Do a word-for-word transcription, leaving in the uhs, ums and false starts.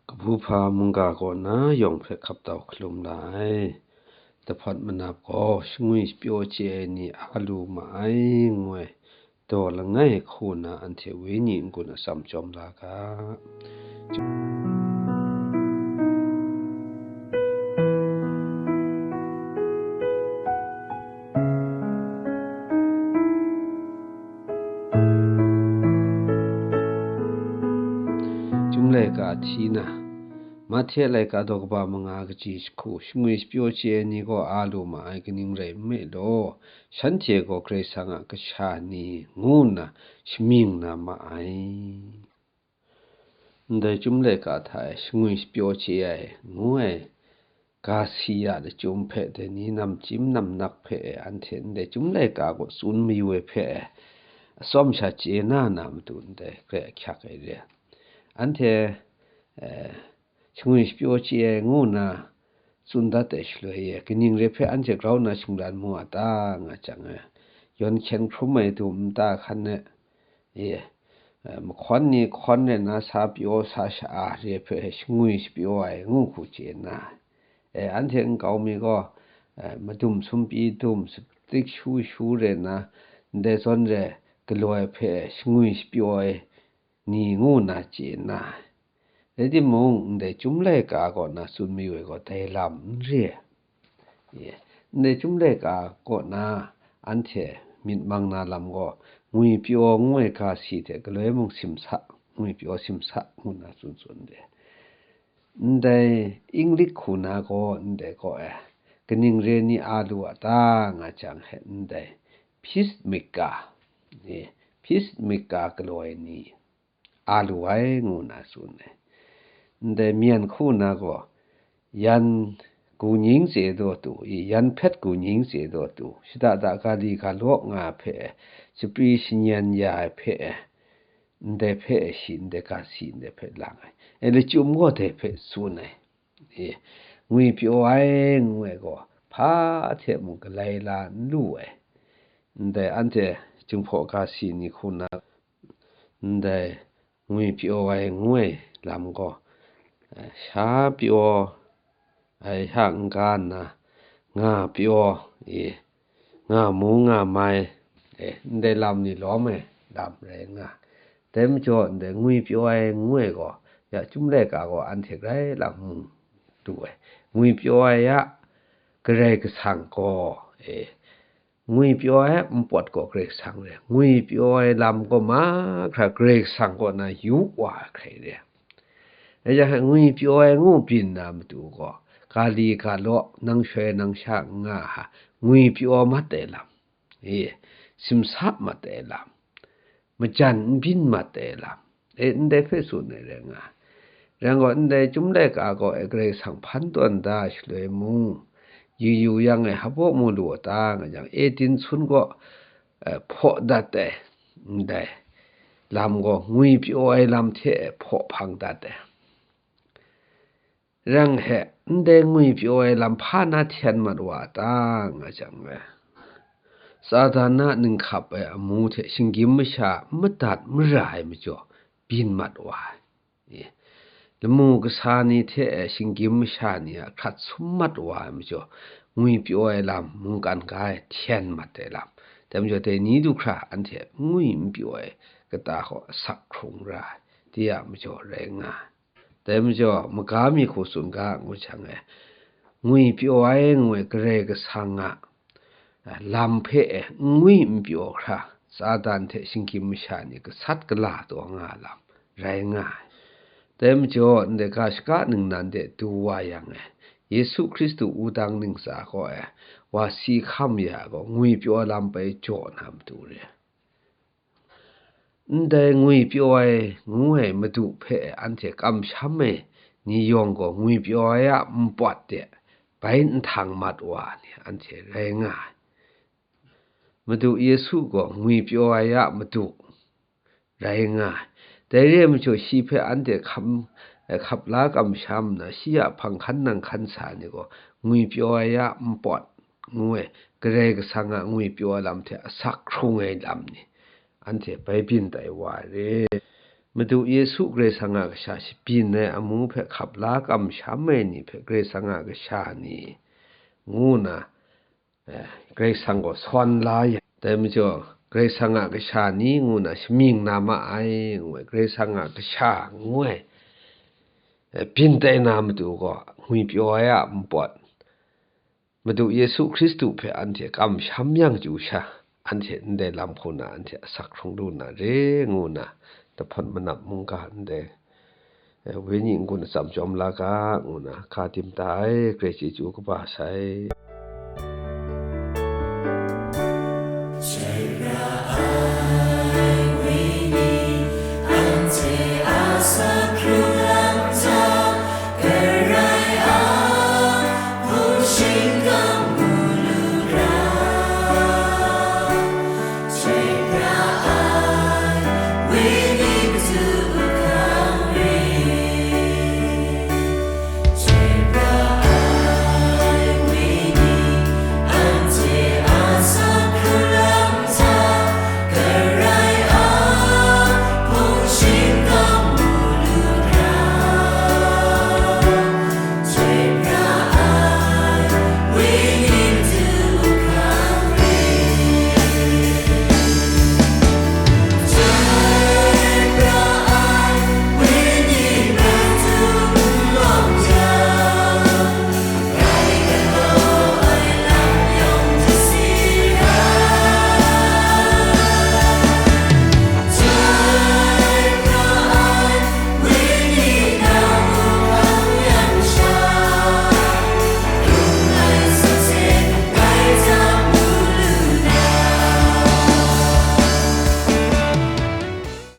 Kabu hpa mungga kaw na yawng hpe hkap tau hkalum la ai. Dahpawt manap gaw shangwi shapyaw chye ai ni a lu ma ai, ngu ai daw langai hku na anhte wenyi n-gun atsam chyawm la ga. Chyum laika hti na, Mahte laika daw kaba manga kaji jahku, shangwi shapyaw chye ai ni gaw a lu ma ai, kaning rai nme law, shanhte gaw Karai Kasang a kasha ni ngu nna shamying na ma ai. Ndai Chyum laika hta e shangwi shapyaw chye ai, ngu ai, ga si ya lachyum hpe dai ni namchyim namnak hpe e, anhte ndai Chyum laika gaw tsun mayu ai hpe e, atsawm sha chye na na matu ndai grai ahkyak ai re. Anhte, eh, shangwi shapyaw chye ai ngu nna tsun dat ai shaloi e, kaning re hpe anhte grau nna shingran mu a ta, nga jang e, yawn hkyen hkrum ai dum nta hkan e, e, eh, mahkawn ni hkawn rai nna sa pyaw sa sha-a re hpe shangwi shapyaw ai ngu hku chye nna, e, anhte nkau mi gaw, eh, madum sumpyi dum, saptik shu shu rai nna, ndai zawn re galaw ai hpe shangwi shapyaw ai ni ngu nna chye nna, rai timung, ndai Chyum laika kaw na tsun mayu ai gaw dai lam n re ai. Ye, ndai Chyum laika kaw na anhte myit mang na lam gaw, ngwipyaw ngu ai ga si hte galoi mung simsa, ngwipyaw simsa ngu nna tsun tsun de. Ndai Inglik hku na gaw ndai gaw e, kaning re ni a lu a ta, nga jang he ndai peacemaker, e, peacemaker galaw ai ni a lu ai, ngu nna tsun ai. Ndai myen hku na gaw, yan gu nying chye daw tu, i, yan hpet gu nying chye daw tu, shada da ga li ga law nga hpe, shapri shanyen ya ai hpe, ndai hpe shi, ndai ga si, ndai hpe lang ai. E, lachyum gaw dai hpe tsun ai. E, ngwipyaw ai ngu ai gaw, hpa hte mung galai la n lu ai. Ndai anhte Jinghpaw ga si ni hku na, ndai ngwipyaw ai ngu ai lam gaw, eh, sha pyaw ai hta n-ga nna, nga pyaw, e, nga mu nga mai, e, ndai lam ni lawm ai lam rai nga. Dai majaw, ndai ngwipyaw ai ngu ai gaw, ya Chyum laika gaw anhte grai lang mu du ai. Ngwipyaw ai a Karai Kasang gaw, e, ngwipyaw ai a npawt gaw Karai Kasang re, ngwipyaw ai lam gaw mahkra Karai Kasang kaw na yu wa ai hkrai re. Rai jang, ngwipyaw ai ngu byin na matu gaw, ga li ga law, nang shoi nang sha n nga ai, ngwipyaw mat ai lam, e, simsa mat ai lam, majan n byin mat ai lam, e, ndai hpe tsun ai rai nga ai. Rai gaw, ndai Chyum laika gaw e Karai Kasang hpan tawn da shaloi mung, yu yu yang e hpa baw mu lu a ta, nga jang, Eden sun gaw, eh, hpaw dat ai, ndai lam gaw ngwipyaw ai lam hte hpaw hpang dat ai. Rai he, ndai ngwipyaw ai lam hpa na hten mat wa a ta, nga jang e, Satan a ninghkap ai amu hte shinggyim masha n madat mara ai majaw, byin mat wa ai. E, lamu kasa ni hte shinggyim masha ni a hkrat sum mat wa ai majaw, ngwipyaw ai lam, mungkan ga ai hten mat ai lam, dai majaw dai ni du hkra anhte ngwi n pyaw ai kata gaw asak hkrung ra ai, de a majaw rai nga ai. Dai majaw, maga mi hku tsun ga ngu jang e, ngwipyaw ai ngu ai Karai Kasang a lam hpe e n ngwi n pyaw hkra, Satan hte shinggyim masha ni gasat gala taw nga lam rai nga ai. Dai majaw, ndai ga shaka ningnan de du wa yang e, Yesu Hkristu wudang ntsa gaw e, wa si hkam ya gaw, ngwipyaw lam bai jaw na matu re. Ndai ngwipyaw ai ngu ai Madu hpe anhte kamsham ai ni yawng gaw, ngwipyaw ai a npawt de bai nhtang mat wa ai ni anhte rai nga ai. Madu Yesu gaw ngwipyaw ai a Madu rai nga ai. Dai re ai majaw, shi hpe anhte hkam, eh, hkap la kamsham nna, shi a hpang hkan nang hkan sa ai ni gaw, ngwipyaw ai a npawt ngu ai, Karai Kasang a ngwipyaw ai lam hte asak hkrung ai lam ni, anhte bai byin tai wa ai re. Madu Yesu Karai Kasang a kasha shabyin ai amu hpe hkap la kamsham ai ni hpe Karai Kasang a kasha ni ngu nna, eh, Karai Kasang gaw sawn la ya. Dai majaw, Karai Kasang a kasha ni ngu nna shamying na ma ai, ngu ai, Karai Kasang a kasha ngu ai, eh, byin tai na matu gaw ngwipyaw ai a npawt, Madu Yesu Hkristu hpe anhte kamsham yang chyu sha, anhte ndai lam hku na anhte asak hkrung lu na re, ngu nna jahpawt manap mungga ndai, eh, wenyi n-gun atsam chyawm la ga, ngu nna ga dim da ai, Karai chyeju kaba sai.